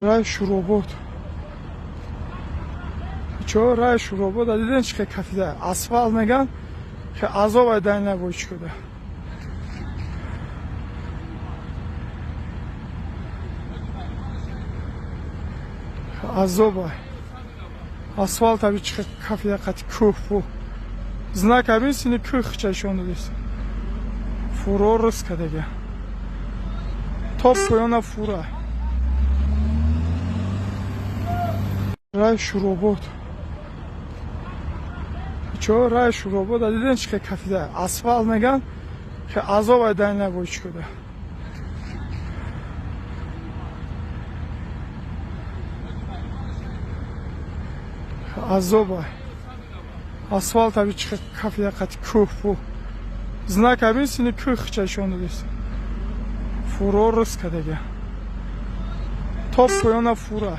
Рай Шуробод. Чо рай Шуробод диден, чи хе кафида асфалт меган, хе азоб дай набой чӣ куда. Азоб асфалт аби чи хе кафида қати кӯҳ бу знак абин сини кӯҳ хичашон додест, фуро рис кадага то поёна фура. Рай Шуробод. Чо рай Шуробод диден, чи хе кафида асфалт меган, хе азоб дай набой чӣ куда. Азоб асфалт аби чи хе кафида қати кӯҳ бу знак абин сини кӯҳ хичашон додест, фуро рис кадага то поёна фура.